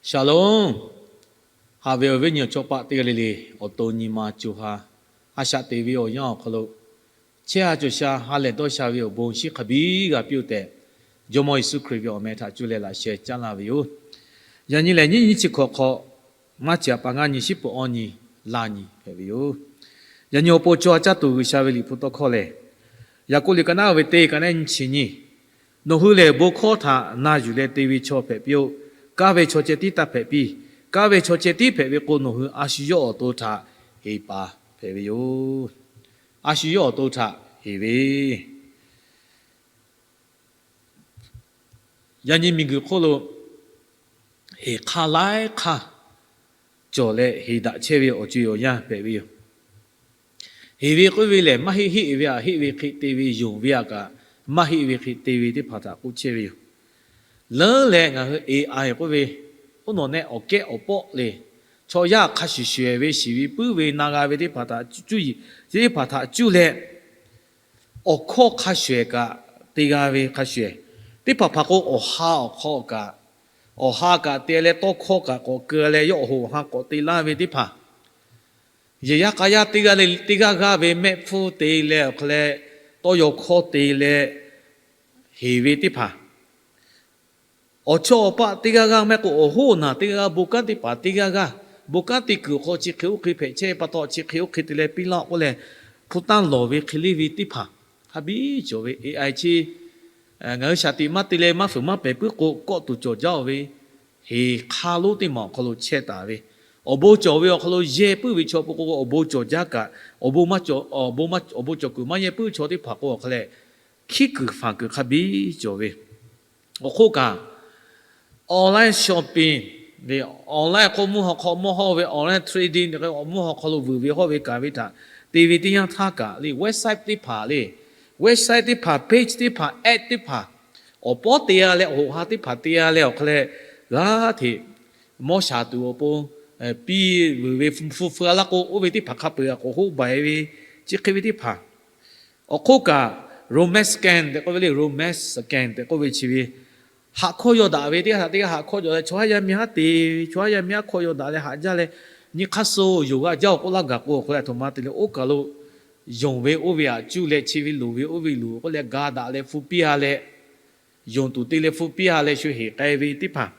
Shalom. Haꞈ ve awˬ viˉ nyi awˬ chawˇ paˆ teˇ g'aˇ le le, awˬ to nyi ma co ha, a shaꞈ teꞈ ve awˬ yanˇ awˬ hk'aw lo, chehˇ ha cawˬ sha ha lehˬ dawˇ sha ve awˬ bon shinˉ hk'a biˇ g'a piˇ-oˆ tehꞈ, Jawˇmawˇ Yeˍsuˆ Hkriꞈ ve awˬ meh htaꞈ cuˇ leh laꞈ sheh caˉ laˇ ve yoˬ. Yaꞈ nyi lehˬ, nyiˇ nyiˇ chi hk'awꞈ hk'aw, maˇ chi aꞈ pa ngaˇ nyi, shiˉ peuˬ awˇ nyi, laˇ nyi hpehꞈ ve yoˬ. Yaꞈ nyi awˬ pon chaw ha caˇ tuˬ G'uiˬsha ve Liꞈ hpu tawˇ hkawˇ lehˬ, Yaˍkoˆ liꞈ ka naˉ ve teˇ ka naˉ nyiˇ chi nyi, Nawˬ hui lehˬ bon hkawˇ htaꞈ na yuˬ leh te ve chaw hpehꞈ piˇ-oˆ. Kaˇ ve chaw ceh tiˉ taˇ hpehꞈ piˇ. Kaˇ ve chaw ceh tiˉ hpehꞈ ve k'o, nawˬ hui a shu yawˇ awˬ to htaꞈ heˍ paˍ hpehꞈ ve yoˬ. A shu yawˇ awˬ to htaꞈ heˍ ve, yaꞈ nyi miˬguiˬ hk'oˆ lo heˍ hk'aˇ laiˉ hk'aˇ cawˬ leh heˍ daꞈ chehˇ ve awˬ co awˬ yanˇ hpehꞈ ve yoˬ. Heˍ ve k'oˆ ve lehˬ, maˇ heˆ heˆ ve aꞈ heˆ ve hk'e te ve, yonˍ ve aꞈ kaꞈ maˇ heˆ ve hk'e te ve teˇ hpaˍ htaꞈ k'oˆ chehˇ ve yoˬ. Leuˉ leh ngaˬ hui A I k'oˆ ve, oˇ nawˬ neh awˬ kehˉ awˬ pawˆ le, chaw yaˇ hk'a shuˍ shuˍ ve shiˍ ve puiˉ ve na g'a ve teˇ hpaˍ htaꞈ cuˇ yiˍ, teˇ hpaˍ htaꞈ cuˇ leh, awˬ hkawˇ hk'a shuˍ ehˍ kaꞈ te g'a ve hk'a shuˍ ehˍ, teˇ hpaˍ hpaˍ k'o awˬ ha awˬ hk'aw kaꞈ, awˬ ha kaꞈ te leh tawˇ hkawˇ kaꞈ k'awꞈ keu leh yawˇ awˬ hoꞈ awˬ ha k'awꞈ te laˇ ve teˇ hpaˍ, yehˬ yaˇ k'a yaˇ teˇ g'aˇ le teˇ g'aˇ g'aˇ ve mehˆ hpfuhˇ te leh awˬ hk'a leh, tawˇ yaw hkawˇ te leh heˍ ve teˇ hpaˍ, awˬ chawˇ awˬ paˆ teˇ g'aˇ g'aˇ maˇ heˆ k'o, awˬ hoˉ awˬ naˬ teˇ g'aˇ g'aˇ, bon kanˉ teˇ hpaˍ teˇ g'aˇ g'aˇ, bon kanˉ te kuiˬ awˬ hk'aw chi hk'e oˇ hk'e hpehꞈ chehˇ pa taw, chi hk'e oˇ hk'e te leh piˇ laˇ k'oˆ leh, hpu tanˇ lawˬ ve hk'e leˇ ve teˇ hpaˍ hk'a biˇ cawˬ ve. A I chi ngaˬ hui shaˍ tiꞈ maˇ te leh maˇ fuiˍ maˇ pehˍ puiˉ k'o, kawˆ tuˬ cawˬ jaˇ-oˬ ve, heˍ hk'aˇ lonˉ teˇ maˬ awˬ hk'aw lo chehˇ taˍ ve, awˬ bon cawˬ ve awˬ hk'aw lo yehˇ puiˉ ve chaw peuˬ k'o, awˬ bon cawˬ jaˇ kaꞈ, awˬ bon cawˬ kuiˬ maˇ yehˇ puiˉ chaw teˇ hpaˍ k'o awˬ hk'a leh, hkiˉ kuiˬ faˍ kuiˬ hk'a biˇ cawˬ ve. Awˬ hk'oˆ kaꞈ, online shopping le, online k'o mvuhˇ haw hk'aw mawˇ hawˇ ve online trading, mvuhˇ haw hk'aw lo vuiˬ ve hawˇ ve kaˬ ve htaꞈ te ve teˇ yanˇ htaˇ kaꞈ le, website teˇ hpaˍ le, website teˇ hpaˍ, page teˇ hpaˍ, app teˇ hpaˍ, awˬ pawˉ te g'a leh awˬ hoꞈ ha teˇ hpaˍ te g'a leh awˬ hk'a leh, g'aˇ hteꞈ mawˇ shaˍ tuˬ awˬ pon piˇ vuiˬ ve hpu hpu a laˇ k'o, oˇ ve teˇ hpaˍ hk'a peu-eˬ g'a k'awꞈ hoˆ baiˬ ve, chi hk'e ve teˇ hpaˍ. Awˬ hk'oˆ kaꞈ, romance scam tehꞈ k'oˆ ve le, romance scam tehꞈ k'oˆ ve chi ve, haꞈ hkawˇ yaw daꞈ ve teˇ g'aˇ htaꞈ teˇ g'aˇ haꞈ hkawˇ yaw leh, chaw haˉ yaˇ miˇ haˉ te ve, chaw haˉ yaˇ miˇ haˉ hkawˇ yaw daꞈ leh haꞈ jaˇ leh, nyi hk'aˇ suh yonˍ g'a jaˇ-oˬ k'oˆ laˇ gaˬ k'o, awˬ hk'a leh a htoꞈ ma te leh oˇ kaˬ lo yonˍ ve oˇ ve aꞈ cuˇ leh, chi ve loˍ ve oˇ ve loˍ k'oˆ leh ga daꞈ leh hpu piˇ a leh, yonˍ tuˬ te leh hpu piˇ a leh shu heˍ k'ai ve teˇ hpaˍ.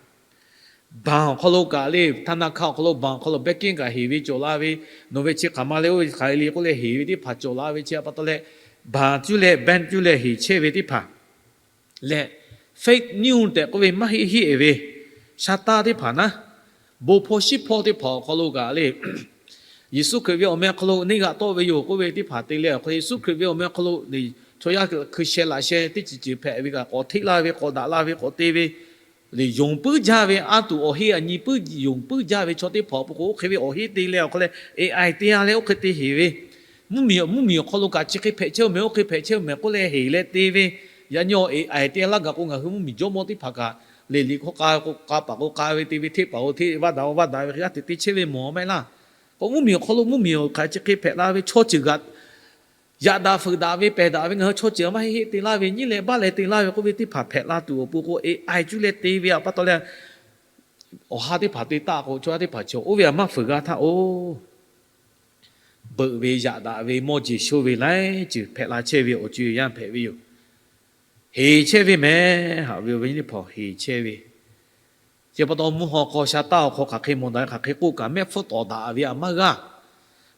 Bank awˬ hk'aw lo kaꞈ le, ธนาคาร awˬ hk'aw lo, bank awˬ hk'aw lo banking kaꞈ heˍ ve cawˬ la ve, nawˬ ve chi hk'aˬ ma le oˇ ve hk'aˬ le k'oˆ leh heˍ ve teˇ hpaˍ cawˬ la ve chi pa taw leh, bank cuˇ leh bank cuˇ leh heˍ chehˇ ve teˇ hpaˍ leh, fake news tehꞈ k'oˆ ve maˇ heˆ heˆ ve sha taˇ teˇ hpaˍ naˉ, bon hpawˇ shiˉ hpawˇ teˇ hpaˍ awˬ hk'aw lo kaꞈ le, Yeˍsuˆ Hkriꞈ ve awˬ meh hk'aw lo neˇ g'aꞈ tawˆ ve yoˬ k'oˆ ve teˇ hpaˍ te leh awˬ hk'aw, Yeˍsuˆ Hkriꞈ ve awˬ meh hk'aw lo chaw yaˇ hkui sheh laꞈ sheh teˇ ceuˬ ceuˬ hpehꞈ ve kaꞈ k'awꞈ hteˆ laˇ ve, k'awꞈ daꞈ la ve, k'awꞈ te ve, yonˍ puiˉ jaˇ ve, anˇ tuˬ awˬ heˆ aꞈ nyi puiˉ yonˍ puiˉ jaˇ ve chaw teˇ hpaˍ awˬ pon k'o, oˇ hk'e ve awˬ heˆ te leh awˬ hk'a leh, A I te a leh oˇ hk'e te heˍ ve, mvuhˇmiˬ mvuhˇmiˬ awˬ hk'aw lo kaꞈ chi hk'e hpehꞈ chehˇ-oˬ mehˍ, oˇ hk'e hpehꞈ chehˇ-oˬ mehˍ k'oˆ leh heˍ leh te ve, yaꞈ nyi A I te laˇ gaˬ k'o, ngaˬ hui mvuhˇmiˬ jawˇmawˇ teˇ hpaˍ kaꞈ le, liꞈ hk'aw k'a k'a paˍ k'o k'a ve te ve, hteˆ paˍ k'o hteˆ, vaˇ daꞈ k'o vaˇ daꞈ ve hk'e g'aˇ hteꞈ te chehˇ ve mawˬ maˇ heˆ laˇ. K'o mvuhˇmiˬ awˬ hk'aw lo mvuhˇmiˬ awˬ hk'aˬ chi hk'e hpehꞈ la ve, chaw ceuˬ kaꞈ yaꞈ daꞈ fuiˍ daꞈ ve, pehˬ daꞈ ve, ngaˬ hui chaw ceuˬ maˇ heˆ heˆ te laˇ ve, nyiˇ leh baˆ leh te laˇ ve k'oˆ ve teˇ hpaˍ hpehꞈ la tuˬ awˬ pon k'o, A I cuˇ leh te ve pa taw leh, awˬ ha teˇ hpaˍ te taˆ k'o, chaw yaˇ teˇ hpaˍ chaw oˇ ve aꞈ maˇ fuiˍ g'a htaˇ-oˬ, beuꞈ ve yaꞈ daꞈ ve mawˇ jeˬ shoˇ ve laiˉ ceuˬ hpehꞈ la chehˇ ve awˬ co awˬ yanˇ hpehꞈ ve yoˬ. Heˍ chehˇ ve mehˍ, haꞈ ve awˬ viˉ nyi teˇ hpaˍ heˍ chehˇ ve. Chi pa taw mvuhˇ haw hk'aw sha taˇ awˬ hk'aw hk'aˬ hk'e mawˬ daꞈ ve, hk'aˬ hk'e k'oˆ kaꞈ mehˆ hpfuhˇ tawˍ daꞈ ve aꞈ maˇ g'aˇ.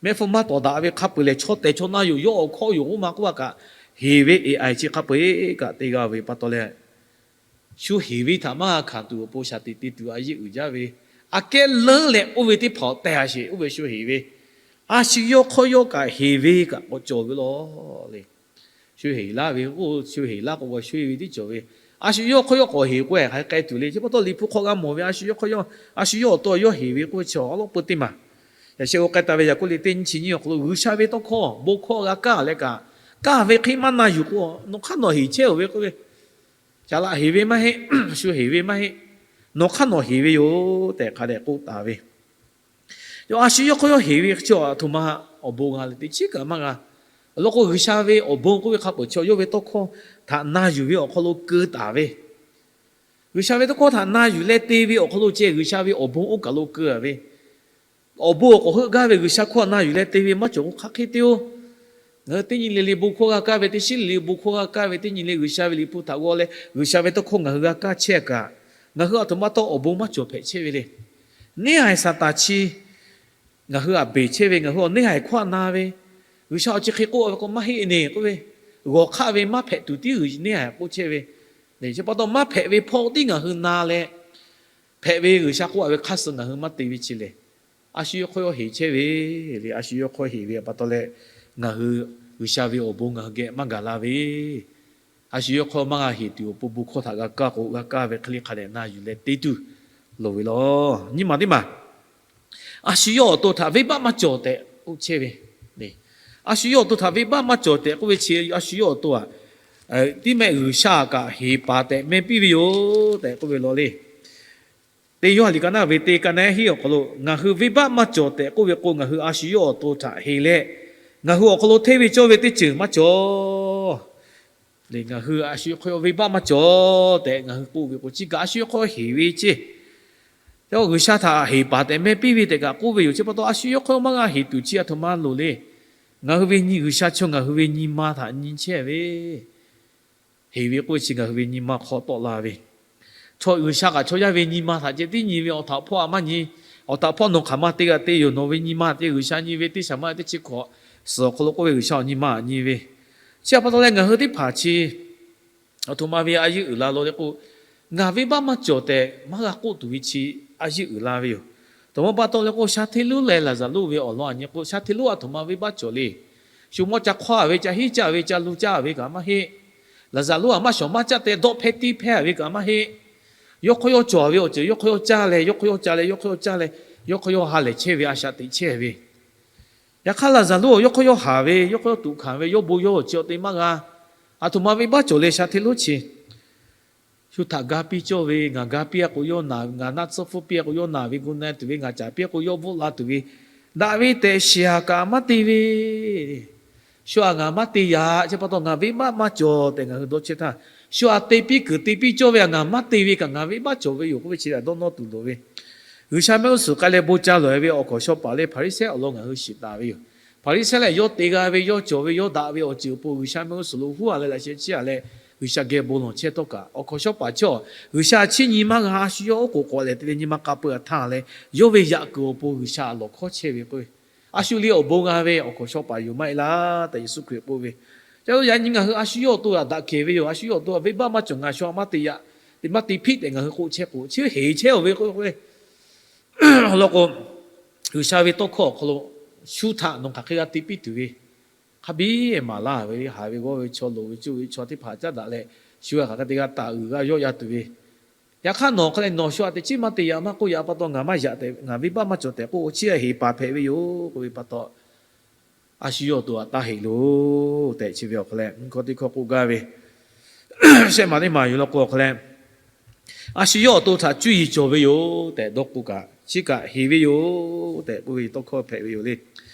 Mehˆ hpfuhˇ maˇ tawˍ daꞈ ve hk'a peu-eˬ lehˬ, chaw tehˬ chaw na yoˬ, yawˇ awˬ hkawˇ yoˬ k'oˆ ma k'oˆ a kaꞈ, heˍ ve A I chi hk'a peu-eˬ kaꞈ te g'a ve pa taw leh, shu heˍ ve htaꞈ maˇ g'a hkanˍ tuˬ awˬ pon shaˍ tiꞈ te tuˬ a yeˇ uiˍ jaˇ ve, aꞈ kehˉ leuˉ leh oˇ ve teˇ hpaˍ awˬ tehˬ a sheˍ, oˇ ve shu heˍ ve, a shu yawˇ hk'awˇ yawˇ kaꞈ heˍ ve kaꞈ k'awꞈ cawˬ ve law le. Shu heˍ laˇ ve k'o, shu heˍ laˇ k'o, shu heˍ ve tiˉ cawˬ ve. A shu yawˇ hk'awˇ yawˇ k'awꞈ heˍ k'o, hk'aˬ hk'e k'ai tuˬ le. Chi pa taw Liꞈ hpu hk'aw g'a mawˬ ve, a shu yawˇ hk'awˇ yawˇ, a shu yawˇ awˬ to yawˇ heˍ ve k'oˆ ve chi awˬ lawn peu teˇ maˬ. Yaꞈ sheh k'o k'ai taˍ ve Yaˍkoˆ liꞈ teˇ nyiˇ chi nyiˇ awˬ hk'aw lo, G'uiˬsha ve tawˇ hkawˇ bon hkawˇ g'a kaˇ leh kaꞈ, kaˇ ve hk'e maˇ na yuˬ k'o, nawˬ hk'aˇ nawˬ heˍ chehˇ-oˬ ve k'oˆ ve, caˍ laꞈ heˍ ve maˇ heˆ, shu heˍ ve maˇ heˆ, nawˬ hk'aˇ nawˬ heˍ ve yoˬ tehꞈ hk'a dehꞈ k'oˆ taˍ ve. Yawˇ a shu yawˇ hk'awˇ yawˇ heˍ ve chi a htoꞈ ma awˬ bon g'a leh teˇ chiˉ kaꞈ maˇ g'a. Awˬ lawn k'o, G'uiˬsha ve awˬ bon k'oˆ ve hk'a peuˬ chi yawˇ ve tawˇ hkawˇ htaꞈ na yuˬ ve awˬ hk'aw lo keu taˍ ve, G'uiˬsha ve tawˇ hkawˇ htaꞈ na yuˬ leh te ve awˬ hk'aw lo ceh G'uiˬsha ve awˬ bon oˇ kaˬ lo keu a ve, awˬ bon awˬ k'awꞈ heuˆ gaˇ ve G'uiˬsha hkawˇ htaꞈ na yuˬ leh te ve maˇ cawˬ k'o hk'aˬ hk'e te-o. Ngaˬ hui teˇ nyi le le bon hkawˇ g'a kaˇ ve, teˇ shiˉ le le bon hkawˇ g'a kaˇ ve, teˇ nyi le G'uiˬsha ve liꞈ hpu htaꞈ g'aw leh G'uiˬsha ve tawˇ hkawˇ ngaˬ hui g'a kaˇ chehˇ kaꞈ, ngaˬ hui a htoꞈ ma taw awˬ bon maˇ cawˬ hpehꞈ chehˇ ve le. Neˇ haiˬ Saˍtanˍ chi ngaˬ hui htaꞈ beˬ chehˇ ve, ngaˬ hui awˬ neˇ haiˬ hkawˇ htaꞈ na ve, G'uiˬsha awˬ chi hk'e k'oˆ ve k'o maˇ heˆ neˬ k'oˆ ve, g'awˬ hk'aˆ ve maˇ hpehꞈ tuˬ tiˉ g'uiˬ neˇ haiˬ k'oˆ chehˇ ve. Chi pa taw maˇ hpehꞈ ve hpawˇ tiˉ ngaˬ hui na leh, hpehꞈ ve G'uiˬsha k'oˆ a ve hk'aˇ suh ngaˬ hui maˇ te ve chi lehˬ, a shu yawˇ hk'aw yawˇ heˍ chehˇ ve le. A shu yawˇ hk'aw heˍ ve pa taw leh, ngaˬ hui G'uiˬsha ve awˬ bon ngaˬ hui geh maˇ gaˬ la ve, a shu yawˇ hk'aw maˇ g'a heˍ tuˬ awˬ pon bon hkawˇ htaꞈ g'a kaˇ k'o, g'a kaˇ ve hk'e le hk'a dehꞈ na yuˬ leh te tuˬ loˍ ve law. Nyiˇ maˬ teˇ maˬ, a shu yawˇ awˬ to htaꞈ venˇbaˆ maˇ cawˬ tehꞈ k'oˆ chehˇ ve. A shu yawˇ awˬ to htaꞈ venˇbaˆ maˇ cawˬ tehꞈ k'oˆ ve chi, a shu yawˇ awˬ to htaꞈ tiˉ mehˆ G'uiˬsha kaꞈ heˍ paˍ tehꞈ meh piˇ ve yoˬ tehꞈ k'oˆ ve law le. Teˇ Yoˇhanˬ liꞈ ka naˉ ve teˇ ka naˉ hiˉ awˬ hk'aw lo, ngaˬ hui venˇbaˆ maˇ cawˬ tehꞈ k'oˆ ve k'o, ngaˬ hui a shu yawˇ awˬ to htaꞈ heˍ leh, ngaˬ hui awˬ hk'aw lo hteˇ ve cawˇ ve teˇ ceuˬ maˇ cawˬ. Ngaˬ hui a shu yawˇ hk'aw yawˇ venˇbaˆ maˇ cawˬ tehꞈ ngaˬ hui k'oˆ ve k'o, chi kaꞈ a shu yawˇ hk'aw heˍ ve ceˇ. G'uiˬsha htaꞈ heˍ paˍ tehꞈ meh piˇ ve tehꞈ kaꞈ k'oˆ ve yoˬ. Chi pa taw a shu yawˇ hk'aw yawˇ maˇ g'a heˍ tuˬ chi a htoꞈ ma loˍ le. Ngaˬ hui ve nyi G'uiˬsha chaw ngaˬ hui ve nyi ma htaꞈ nyi chehˇ ve, heˍ ve k'oˆ ve chi ngaˬ hui ve nyi ma hk'aw tawˆ la ve, chaw G'uiˬsha kaꞈ chaw yaˇ ve nyi ma htaꞈ ceh tiˉ nyi ve, awˬ htaꞈ hpawˇ a maˇ nyi. Awˬ htaꞈ hpawˇ nawˬ hk'aˬ ma te g'a te yoˬ. Nawˬ ve nyi ma te G'uiˬsha nyi ve, teˇ shaˍ ma teˇ chi hkawꞈ suhˍ awˬ hk'aw lo k'oˆ ve G'uiˬsha awˬ nyi ma htaꞈ nyi ve. Chi a pa taw leh ngaˬ hui teˇ hpaˍ chi a htoꞈ ma ve a yeˇ uiˍ la law le k'o, ngaˬ venˇbaˆ maˇ cawˬ tehꞈ maˇ g'a k'oˆ tuˬ ve chi a yeˇ uiˍ la ve yoˬ. Htoꞈ ma pa taw leh k'o, sha hteˇ lonˉ leh Laˍzaˍruˆ ve awˬ lawn a nyi k'o, sha hteˇ lonˉ a htoꞈ ma venˇbaˆ cawˬ le. Shu mawˇ ca hk'awˇ a ve, ca hiˉ caˇ ve, ca lu caˇ ve kaꞈ maˇ heˆ. Laˍzaˍruˆ a maˇ shawˍ maˇ caˆ te dawˆ hpehˇ tiˇ hpehˇ a ve kaꞈ maˇ heˆ. Yawˇ hk'aw yawˇ cawˬ ve awˬ ceuˬ yawˇ hk'aw yawˇ caˇ leh, yawˇ hk'aw yawˇ caˇ leh, yawˇ hk'aw yawˇ caˇ leh, yawˇ hk'aw yawˇ ha lehˬ chehˇ ve, a shaꞈ teꞈ chehˇ ve. Yaꞈ hk'aˇ Laˍzaˍruˆ yawˇ hk'aw yawˇ haˍ ve, yawˇ hk'aw yawˇ tuꞈ hkanˍ ve, yawˇ bon yawˇ awˬ chi awˬ te maˇ g'a. A htoꞈ ma venˇbaˆ cawˬ le sha hteˇ lonˉ chi. Shu htaꞈ ga piˇ cawˇ ve, ngaˬ ga piˇ a k'o yawˇ naˬ, ngaˬ naˆ tsuhˇ hpfuhˇ piˇ a k'o yawˇ naˬ ve gu na tuˬ ve, ngaˬ caˍ piˇ a k'o yawˇ bvuhˆ la tuˬ ve, daꞈ ve tehꞈ shiˍ a kaꞈ maˇ te ve. Shu aꞈ ngaˬ maˇ te yaꞈ, chi pa taw ngaˬ venˇbaˆ maˇ cawˬ tehꞈ ngaˬ hui dawˇ chehˇ htaˇ, shu aꞈ te piˇ kuiˬ te piˇ cawˇ ve aꞈ ngaˬ maˇ te ve kaꞈ ngaˬ venˇbaˆ cawˬ ve yoˬ k'oˆ ve chi htaꞈ dawˇ nawˇ tuˬ loˍ ve. G'uiˬsha mehˆ g'uˇ suhˍ k'ai leh bon ca lawˬ e ve awˬ hkawnˍ shaw paˍ leh Hpaˍriˍsehˇ awˬ lawn ngaˬ hui shiˍ taˍ ve yoˬ. Hpaˍriˍsehˇ lehˬ, yawˇ te g'a ve, yawˇ cawˬ ve, yawˇ daꞈ ve awˬ ceuˬ awˬ pon G'uiˬsha mehˆ g'uˇ suhˍ lo huˉ a leh laꞈ sheh chiˇ a leh G'uiˬsha geh bon lawˬ chehˇ tawˇ kaꞈ, awˬ hkawnˍ shaw paˍ chi a, G'uiˬsha chiˇ nyi maˇ g'a, a shu yawˇ oˉ k'oˍ k'awꞈ lehˬ te leh nyi ma k'a peu a htaˇ leh, yawˇ ve yaꞈ kuiˬ awˬ pon G'uiˬsha aꞈ lawˬ hkawˇ chehˇ ve k'o, a shu le awˬ bon g'a ve awˬ hkawnˍ shaw paˍ yoˬ maˇ heˆ laˇ tehꞈ Yeˍsuˆ Hkriꞈ k'oˆ ve. Ca lo yaꞈ nyi ngaˬ hui a shu yawˇ awˬ to aꞈ daꞈ kehˬ ve yoˬ. A shu yawˇ awˬ to aꞈ venˇbaˆ maˇ cawˬ, ngaˬ shu aꞈ maˇ te yaꞈ, te maˇ te hpiˆ tehꞈ ngaˬ hui k'oˆ chehˇ k'o, chi heˍ chehˇ oˬ ve k'oˆ ve. Awˬ lawn k'o, G'uiˬsha ve tawˇ hkawˇ awˬ hk'aw lo shu htaꞈ nawˬ hk'aˬ hk'e g'a te piˇ tuˬ ve, hk'a biˇ maˍ laˇ ve, haˍ ve g'awˇ ve chaw, loˍ ve cuˇ ve chaw teˇ hpaˍ caˉ daꞈ leh, shu aꞈ hk'aˬ hk'e te g'a taˍ uiˍ g'a yawˆ yan tuˬ ve, yaꞈ hk'aˇ nawˬ hk'a leh nawˬ shu aꞈ teꞈ chiˉ maˇ te yaꞈ maˇ k'oˆ yaꞈ pa taw ngaˬ maˇ yaꞈ tehꞈ, ngaˬ venˇbaˆ maˇ cawˬ tehꞈ k'oˆ, chi aꞈ heˍ paˍ hpehꞈ ve yoˬ k'oˆ ve pa taw, a shu yawˇ awˬ to aꞈ taˇ heˍ loˬ tehꞈ chi ve awˬ hk'aw leh mvuhˇ hkawˇ teˇ hkawˇ k'oˆ gaˇ ve, shehˆ maˬ teˇ maˬ yuˬ law k'o awˬ hk'aw leh, a shu yawˇ awˬ to htaꞈ cuˇ yiˍ cawˬ ve yoˬ tehꞈ dawˇ k'oˆ kaꞈ, chi kaꞈ heˍ ve yoˬ tehꞈ k'oˆ ve tawˇ hkawˇ hpehꞈ ve yoˬ le.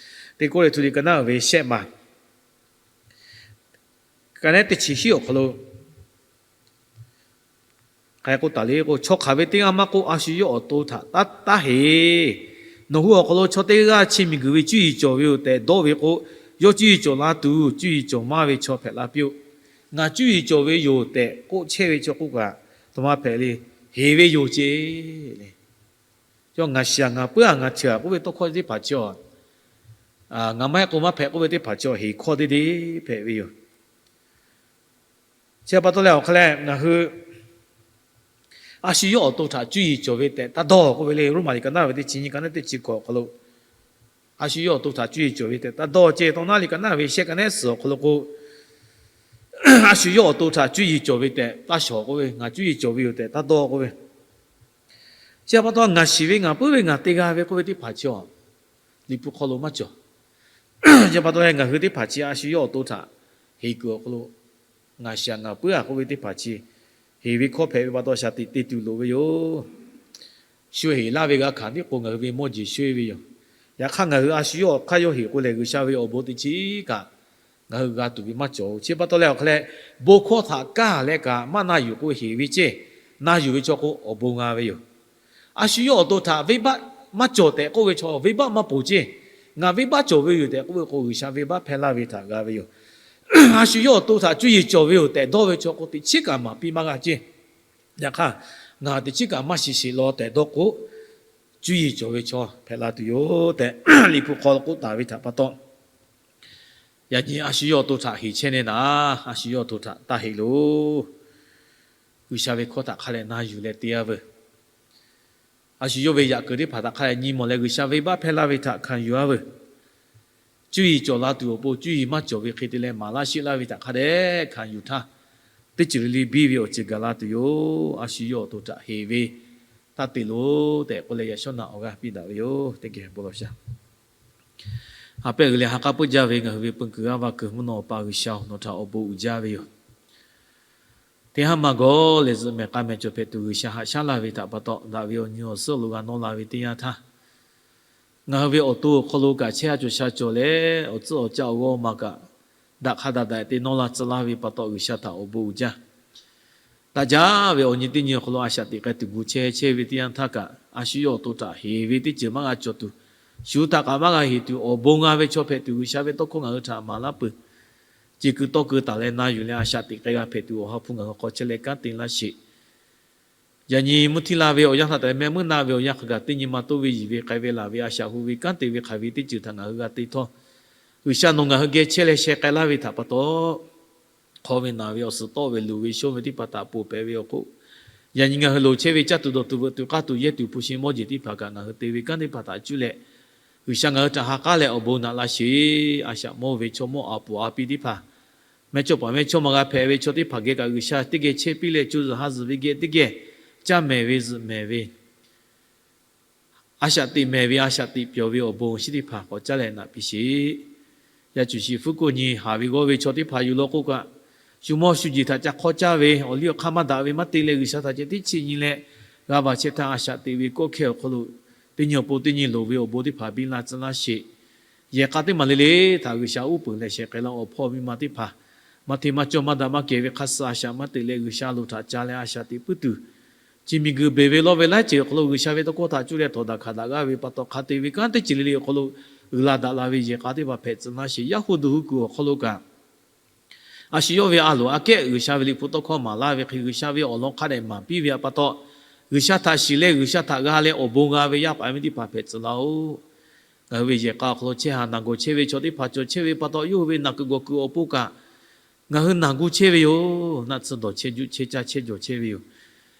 Teˇ Kawˇrenˍhtuˆ liꞈ ka naˉ ve shehˆ maˬ ka naˉ teˇ chi hiˉ awˬ hk'aw lo hk'aˬ hk'e k'oˆ taˍ le k'o, chaw hk'aˬ ve teˇ g'aˇ maˇ k'oˆ, a shu yawˇ awˬ to htaꞈ taˇ heˍ. Nawˬ hui awˬ hk'aw lo chaw teˇ g'aˇ chi miˬguiˬ ve cuˇ yiˍ cawˬ ve yoˬ tehꞈ dawˇ ve k'o, yawˇ cuˇ yiˍ cawˬ la tuˬ cuˇ yiˍ cawˬ maˇ ve chaw hpehꞈ la piˇ-oˆ. Ngaˬ cuˇ yiˍ cawˬ ve yoˬ tehꞈ k'oˆ chehˇ ve chaw k'oˆ kaꞈ, a htoꞈ ma hpehꞈ le, heˍ ve yoˬ ceˇ le. Yawˇ ngaˬ shiˍ aꞈ ngaˬ puiˉ aꞈ ngaˬ cheuˬ aꞈ k'oˆ ve tawˇ hkawˇ teˇ hpaˍ chi a, ngaˬ maˇ heˆ k'o maˇ hpehꞈ k'oˆ ve teˇ hpaˍ chi a heˍ hkawˇ teˇ deˇ hpehꞈ ve yoˬ. Chi pa taw leh awˬ hk'aw leh ngaˬ hui a shu yawˇ awˬ to htaꞈ cuˇ yiˍ cawˬ ve tehꞈ taˇ dawˇ k'oˆ ve le. Roˉmaꞈ liꞈ ka naˉ ve teˇ chi nyi ka naˉ teˇ chi hkawꞈ awˬ hk'aw lo, a shu yawˇ awˬ to htaꞈ cuˇ yiˍ cawˬ ve tehꞈ taˇ dawˇ ceˇ. Tawˇ naˉ liꞈ ka naˉ ve shehˆ ka naˉ suhˍ awˬ hk'aw lo k'o, a shu yawˇ awˬ to htaꞈ cuˇ yiˍ cawˬ ve tehꞈ taˇ shawˍ k'oˆ ve, ngaˬ cuˇ yiˍ cawˬ ve yoˬ tehꞈ taˇ dawˇ k'oˆ ve. Chi pa taw ngaˬ shiˍ ve ngaˬ puiˉ ve ngaˬ te g'a ve k'oˆ ve teˇ hpaˍ chi a, Liꞈ hpu hk'aw lo maˇ cawˬ. Chi pa taw leh ngaˬ hui teˇ hpaˍ chi a shu yawˇ awˬ to htaꞈ heˍ kuiˬ awˬ hk'aw lo, ngaˬ shiˍ aꞈ ngaˬ puiˉ aꞈ k'oˆ ve teˇ hpaˍ chi heˍ ve hkawˇ hpehꞈ ve pa taw shaˍ tiꞈ te tuˬ loˍ ve yoˬ. Shu heˍ laˇ ve g'a hkanˍ tiˉ k'o ngaˬ hui ve mawˇ jeˬ sho e ve yoˬ. Yaꞈ hk'aˇ ngaˬ hui a shu yawˇ awˬ hk'aˇ yawˇ heˍ k'o lehˬ, G'uiˬsha ve awˬ bon teˇ chi kaꞈ ngaˬ hui g'a tuˬ ve maˇ cawˬ. Chi pa taw leh awˬ hk'aw leh, bon hkawˇ htaꞈ kaˇ leh kaꞈ maˇ na yuˬ k'o heˍ ve ceˇ. Na yuˬ ve chaw k'o, awˬ bon g'a ve yoˬ. A shu yawˇ awˬ to htaꞈ venˇbaˆ maˇ cawˬ tehꞈ k'oˆ ve chaw, venˇbaˆ maˇ ponˬ ceˇ. Ngaˬ venˇbaˆ cawˬ ve yoˬ tehꞈ k'oˆ ve k'o, G'uiˬsha venˇbaˆ hpehˇ laˇ ve htaꞈ g'a ve yoˬ. A shu yawˇ awˬ to htaꞈ cuˇ yiˍ cawˬ ve yoˬ tehꞈ dawˇ ve chaw k'o, teꞈ chiˉ kaꞈ maˍ piˇ maˇ g'a ceˇ. Yaꞈ hk'aˇ, ngaˬ teꞈ chiˉ kaꞈ maˇ shiˍ sheˍ law tehꞈ dawˇ k'o, cuˇ yiˍ cawˬ ve chaw hpehꞈ la tuˬ yoˬ tehꞈ, Liꞈ hpu hk'aw lo k'oˆ taˍ ve htaꞈ pa taw, yaꞈ nyi a shu yawˇ awˬ to htaꞈ heˍ chehˇ nehˇ naˍ, a shu yawˇ awˬ to htaꞈ taˇ heˍ loˬ. G'uiˬsha ve hkawˇ htaꞈ hk'a dehꞈ na yuˬ leh te-a veuˬ. A shu yawˇ ve yaꞈ kuiˬ teˇ hpaˍ htaꞈ hk'a dehꞈ nyi mawˬ leh, G'uiˬsha venˇbaˆ hpehˇ laˇ ve htaꞈ hkanˍ yuˬ-a veuˬ. Cuˇ yiˍ cawˬ la tuˬ awˬ pon, cuˇ yiˍ maˇ cawˬ ve hk'e te leh maˍ laˇ sheˆ laˇ ve htaꞈ hk'a dehꞈ hkanˍ yuˬ htaˇ, teˇ ceuˬ le le biˇ ve awˬ ceuˬ gaˬ la tuˬ yoˬ. A shu yawˇ awˬ to htaꞈ heˍ ve taˇ te loˬ tehꞈ k'oˆ leh, yaꞈ shawˉ naꞈ awˬ g'aˇ piˇ daꞈ ve yoˬ. Teˇ geh bon lawˬ sha. Ha pehˆ g'uiˬ leh ha k'aˉ puiˉ jaˇ ve ngaˬ hui ve peu kuiˬ g'aˇ va kuiˬ mvuhˇ naw awˬ pa G'uiˬsha-oˬ, nawˬ htaꞈ awˬ bon uiˍ jaˇ ve yoˬ. Teˇ haˉ maˇ gawˬ leh zuhꞈ mehˍ k'a mehˍ cawˬ hpehꞈ tuˬ G'uiˬsha haꞈ shaˉ laˇ ve htaꞈ pa taw, daꞈ ve awˬ nyi awˬ suhˉ awˬ lo g'a nawˇ la ve teˇ yanˇ htaˇ, ngaˬ hui ve awˬ to awˬ hk'aw lo kaꞈ chehˇ ha cawˬ sha cawˬ leh, awˬ tcuhˉ awˬ caˆ awˬ g'awˇ ma kaꞈ daꞈ hk'a daꞈ daꞈ te nawˇ la tcuh laˇ ve pa taw, G'uiˬsha htaꞈ awˬ bon uiˍ jaˇ. Daꞈ jaˇ ve awˬ nyi teˇ nyi awˬ hk'aw lo a shaꞈ teꞈ k'ai tuˬ gu chehˇ chehˇ ve teˇ yanˇ htaˇ kaꞈ, a shu yawˇ awˬ to htaꞈ heˍ ve teˇ ceuˬ maˇ g'a cawˬ tuˬ, shu htaꞈ kaꞈ maˇ g'a heˍ tuˬ, awˬ bon g'a ve chaw hpehꞈ tuˬ, G'uiˬsha ve tawˇ hkawˇ ngaˬ hui htaꞈ maˍ laˇ peuˬ. Ceˬ kuiˬ tawˇ kuiˬ taˍ leh na yuˬ leh a shaꞈ teꞈ k'ai g'a hpehꞈ tuˬ, awˬ ha hpu ngaˬ hui hk'aw chehˇ leh kanˉ te laˇ sheˍ. Yaꞈ nyi mvuhˇ htiˇ la ve awˬ yanˇ htaꞈ taˍ leh mehˆ muiˉ na ve awˬ yanˇ hk'a gaˬ teˇ nyi ma toˇ ve yiˬ ve k'ai ve laˬ ve a shaꞈ hu ve kanˉ te ve hk'aˬ ve teˇ ceuˬ htaꞈ ngaˬ hui g'a te htawˇ, G'uiˬsha nawˬ ngaˬ hui geh chehˇ leh sheh k'ai laˇ ve htaꞈ pa taw, hk'aw ve naˬ ve awˬ suhˍ tawˆ ve luˬ ve shonˇ ve teˇ hpaˍ htaꞈ ponˬ pehꞈ ve awˬ hk'oˆ, yaꞈ nyi ngaˬ hui loˍ chehˇ ve caˇ tuˬ dawˬ tuˬ veuꞈ tuˬ k'aˇ tuˬ yehˇ tuˬ hpu shi mawˇ jeˬ teˇ hpaˍ kaꞈ ngaˬ hui te ve kanˉ teˇ hpaˍ htaꞈ cuˇ leh, G'uiˬsha ngaˬ hui htaꞈ ha k'aˉ leh awˬ bon naꞈ laˇ sheˍ. A shaꞈ mawˇ ve chaw mawˇ a poˍ a piˇ teˇ hpaˍ, mehˇchawˇpaˍ mehˇchawˇma g'a hpehꞈ ve chaw teˇ hpaˍ geh kaꞈ G'uiˬsha teˇ geh chehˇ piˇ leh, co zuhˬ ha zuhˬ ve geh teˇ geh caˇ mehˍ ve zuhꞈ mehˍ ve, a shaꞈ teꞈ mehˍ ve a shaꞈ teꞈ pyawˬ ve awˬ bon awˬ shinˉ teˇ hpaˍ k'awꞈ caˉ leh naꞈ piˇ sheˍ. Yaˇ cuˬ shiˍ hpfuhˇ kuˆ nyi haˍ ve g'awˇ ve chaw teˇ hpaˍ yuˬ law k'oˆ kaꞈ, shu mawˇ shu jeˬ htaꞈ ca hk'awˇ caˇ ve awˬ liˇ awˬ hk'aˇ maˇ daꞈ ve maˇ te leh, G'uiˬsha htaꞈ ceh teˇ chi nyi leh g'a va chehˇ htaˇ, a shaꞈ teꞈ ve kawˆ hkehˇ awˬ hk'aw lo teˇ nyi awˬ pon teˇ nyi loˍ ve awˬ bon teˇ hpaˍ biˇ laˇ tcuh laˇ sheˍ. Yehˬ k'a teˇ maˬ le le htaꞈ G'uiˬsha uˉ peunˍ leh sheh k'ai laˇ awˬ hpawˇ miˇ ma teˇ hpaˍ, maˇ hteˇ maˇ cawˇ maˇ daꞈ maˇ kehˬ ve hk'a suh a shaꞈ maˇ teꞈ leh G'uiˬsha loˍ htaꞈ ca leh a shaꞈ teꞈ puiˉ tuˬ, chi miˬguiˬ beˬ ve lawˇ ve laiˉ ceuˬ awˬ hk'aw lo G'uiˬsha ve tawˇ hkawˇ htaꞈ cuˇ leh tawˍ daꞈ hkanˍ daꞈ g'aˇ ve pa taw, hk'a te ve kanˉ teˇ ceuˬ le le awˬ hk'aw lo uiˍ la daꞈ la ve yehˬ k'a teˇ hpaˍ hpehꞈ tcuh laˇ sheˍ. Yaˇ hu duˬ hu kuiˬ awˬ hk'aw lo kaꞈ, a shu yawˇ ve a loˍ aꞈ kehˉ G'uiˬsha ve liꞈ hpu tawˇ hkawˇ maˍ laˇ ve hk'e, G'uiˬsha ve awˬ lawn hk'a dehꞈ maˍ piˇ ve pa taw, G'uiˬsha htaꞈ shiˍ leh G'uiˬsha htaꞈ g'a leh awˬ bon g'a ve yaˇ paˍ miˇ teˇ hpaˍ hpehꞈ tcuh laˇ-oˆ. Ngaˬ hui ve yehˬ k'a awˬ hk'aw lo chehˇ haˍ naˬ gawˬ chehˇ ve chaw teˇ hpaˍ cawˬ chehˇ ve pa taw, yawˇ hui ve naˬ kuiˬ gawˬ kuiˬ awˬ pon kaꞈ ngaˬ hui naˬ gu chehˇ ve yoˬ. Naˆ tsuhˇ dawˬ chehˇ juˆ chehˇ caˇ chehˇ jawˬ chehˇ ve yoˬ.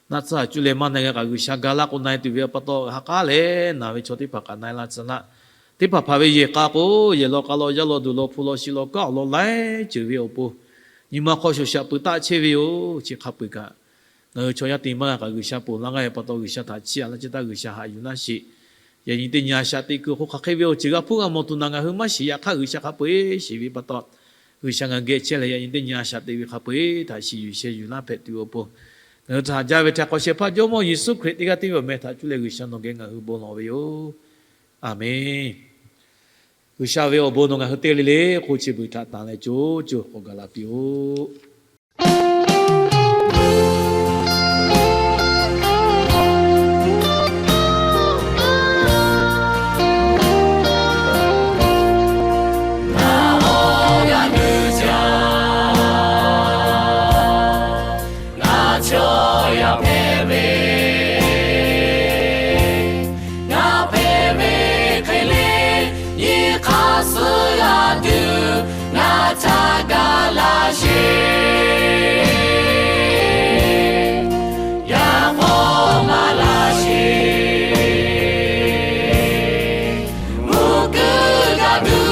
Naˆ tsuhˇ haˍ cuˇ leh maˇ na g'a kaꞈ G'uiˬsha ga laˇ k'o na-e tuˬ ve pa taw, ha k'aˉ leh naˬ ve chaw teˇ hpaˍ kaꞈ na-e laˇ tcuh laˇ. Teˇ hpaˍ hpaˍ ve yehˬ k'a k'o, yehˬ law k'a law, yaˇ law duˬ law, hpu law shi law, kanˉ awˬ lawn laiˉ ceuˬ ve awˬ pon nyi ma hk'aw shoˍ shaꞈ peuˬ taˆ chehˇ ve yoˬ. Chi hk'a peu-eˬ kaꞈ, ngaˬ hui chaw yaˇ te maˇ g'a kaꞈ G'uiˬsha ponˬ laˇ g'aˇ ve pa taw, G'uiˬsha htaꞈ chiˇ aꞈ laˇ chehˇ htaˇ G'uiˬsha haꞈ yuˬ laˇ sheˍ. Yaꞈ nyi teˇ nyi a shaꞈ teꞈ kuiˬ awˬ hk'aw hk'aˬ hk'e ve awˬ ceuˬ g'a hpuˇ g'a mawˬ tuˬ naˬ ngaˬ hui maˇ shiˍ. Yaꞈ hk'aˇ G'uiˬsha hk'a peu-eˬ shiˍ ve pa taw, G'uiˬsha ngaˬ geh chehˇ leh yaꞈ nyi teˇ nyi a shaꞈ teꞈ ve hk'a peu-eˬ htaꞈ shiˍ yuˬ sheh yuˬ laˇ hpehꞈ tuˬ awˬ pon, ngaˬ hui htaꞈ haꞈ jaˇ ve htaꞈ hk'aw shehˍ hpaˇ Jawˇmawˇ Yeˍsuˆ Hkriꞈ teˇ g'aˇ tiˉ ve awˬ meh htaꞈ cuˇ leh G'uiˬsha nawˬ geh ngaˬ hui bon lawˬ ve yoˬ. Aˬmenˍ. G'uiˬsha ve awˬ bon nawˬ ngaˬ hui te le le k'o, chi beuꞈ htaꞈ tanˍ leh co co k'awꞈ gaˬ la piˇ-oˆ. Ngaˬ awˬ g'a nuˇ jaˇ, ngaˬ chaw yaˇ hpehꞈ ve, ngaˬ hpehꞈ ve hk'e le, nyi hk'aˇ suh g'a tuˬ ngaˬ htaꞈ gaˬ laˇ sheˍ. Yaꞈ k'aw maˇ laˇ sheˍ, mvuhˇ kuiˬ g'a tuˬ,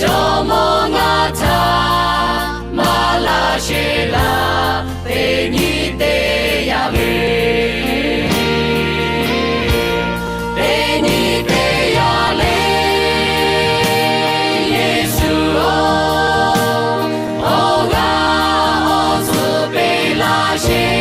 Jawˇmawˇ ngaˬ htaꞈ maˇ laˇ sheˍ laˇ, teˇ nyi te yaˇ le. Teˇ nyi te yaˇ le, Yeˍsuˆ-oˬ, awˬ g'aˇ awˬ suhˍ peꞈ laˇ sheˍ.